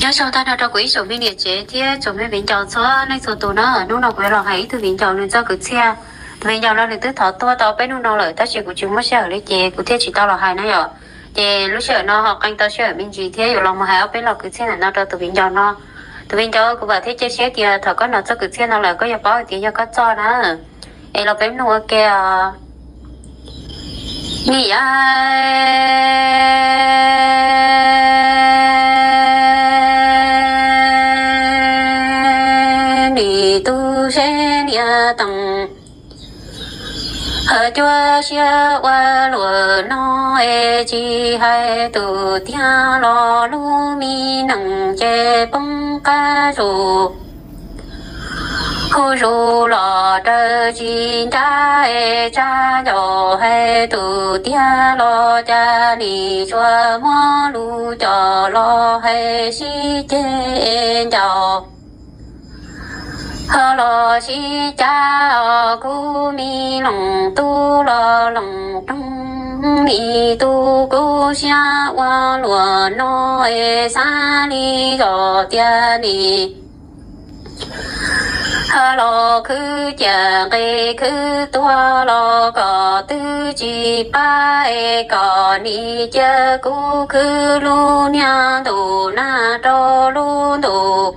Nyob zoo tag nrho rau kuv ib tsoom me niam tsev thiab tsoom me viv ncaus txhua leej txhua tus na. Hnub no kuv yuav los hais ib tug viv ncaus nws txoj kwv txhiaj. Tus viv ncaus no nws twb thov tuag tau peb hnub no lawm tab sis kuv tsis muaj sij hawm li ces kuv thiaj tsis tau los hais na yom. Ces lub sij hawm no ho qee tau sij hawm me ntsis thiab yuav los mus hais ob peb lo kwv txhiaj ntawm no rau tus viv ncaus no. Tus viv ncaus, kuv vam thiab cia siab tias thaum koj hnov txoj kwv txhiaj no lawm koj yuav paub hais tias yog koj txoj na. Es los peb mloog ua ke os. Nim yav nim tub seb niam tees, cuab siab ua luam no es tsis hais tus tiag los lub me nees ces poob qab zus. Hu zus los raws tsis ncaj es tsab ncaus hais tus tiag los cas nim tsuas muab lus coj los hais sib ceg ncaus. Ho los sib cag os kuv me loos tub los loos roog, nim tub kub siab ua luam no es xav li zos tias nim los khwv ciam nqis khwv tuag los kom twb tsis pab es kom nim cia kuv khwv lub niag ntuj nag rau lub ntuj.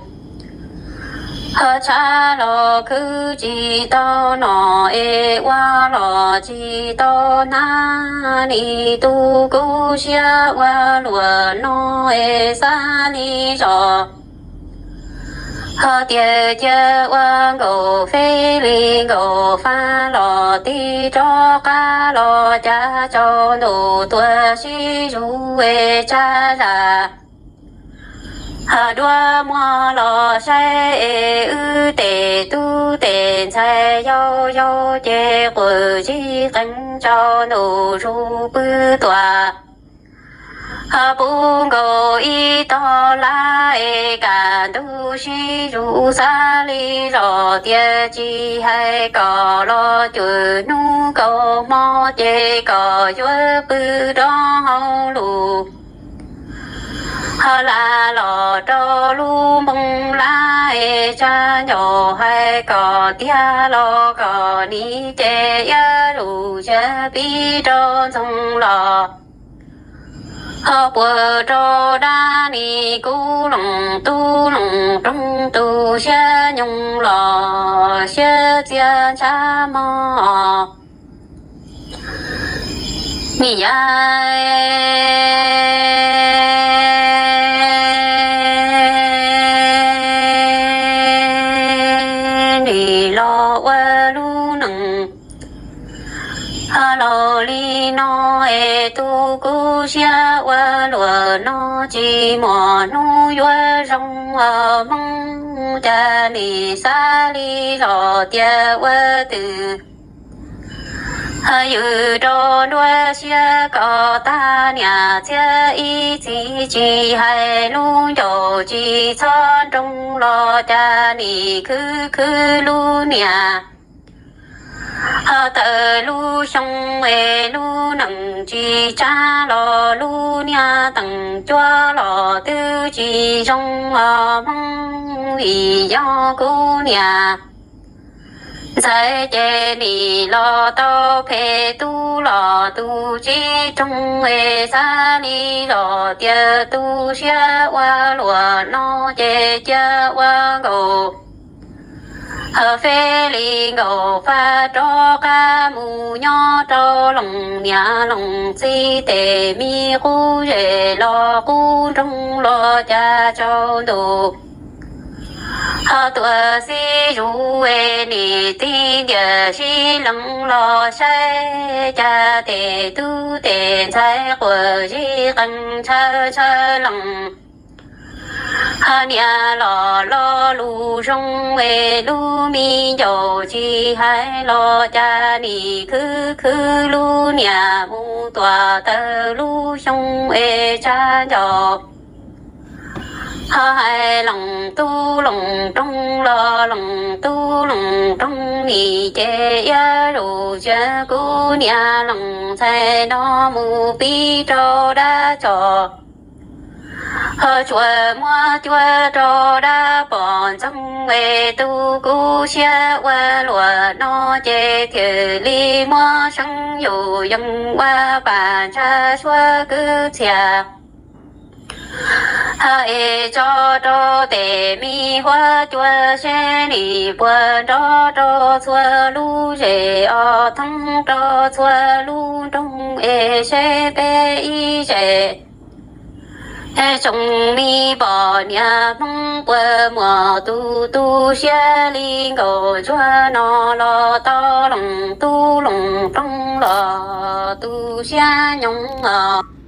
Ho tshav los khwv tsis tau no es ua los tsis tau hnab, nim tub kub siab ua luam no es xav li zos. Ho tias cia ua nkaus feb li nkaus fab los tig rov qab los cas tsaus ntuj tuaj sib zuj es tsab zam. Ho duab muag los saib es wb tes tub tes ntxhais yau yau ces quas zib qees tsaus ntuj zuj pw tuaj. Ho pub nkaus ib tog lab es kaj ntug sib zuj xav li zos tias tsis hais kom los cuag hnub kaus hmo ces kom yuav pw rov hauv lus. Ho la los rau lub npoo lab es tsab ncaus hais kom tiag los kom nim ces iab lus tsiab pib rau ntxoog los. Ho puas rau dab nim kuv loos tub loos roog tu siab nyoog los siab txias ntshav mog. Nim yav nim los ua lub neej laus li no es tub kub siab ua luam no tsis muaj hnub yuav zoo os Hmoob, cas nim xav li zos tias ua twg. Yws rau nruab siab kom tag niam txiab ib txhis tsis hais lub ncauj tsis txhob nroo los cas nim khwv khwv lub niag. Ho tawm lub xyoo es lub neej tsis tsab los lub niag teem cuab los twb tsis zoo os Hmoob, vim yog kuv niam ntxhais ces nim los tau phem tub los tu tsib rooj es xav li zos tias tu siab ua luam no ces cia ua nkaus. Ho feb li nkaus fab rov qab mus nyob rau loos niam loos txiv tes me qub zes los qub nroog los cas tsaus ntuj. Ho tuaj xib zus es nim tig ntiag sib lees los saib cas tes tub tes ntxhais quas zib qees ntshaw ntshaw lees. Ho niam los lo lus zoo es lub me ncaus tsis hais los cas nim khwv khwv lub niag mus tuam tawm lub xyoo es tsab ncaus. Ho hais loos tub loos roog los loos tub loos roog nim ces iab lus tsiab kuv niam loos ntxhais no mus pib rau dab tso. Ho tsuas muab cuab rau dab pom ntxoog es tu kuv siab ua luam no ces thiaj li muab seeb yus yees ua pam ntsha suab kwv txhiaj. Ha es tso rau tes me huab cua seb nim puas nrov rau txhua lub zes os, thoob rau txhua lub nroog es seb peb ib zes tsoom me poj niam Hmoob puas muaj tus tu siab li nkaus ntsuag no los tau loos tub loos ploog los tu siab nyoos os.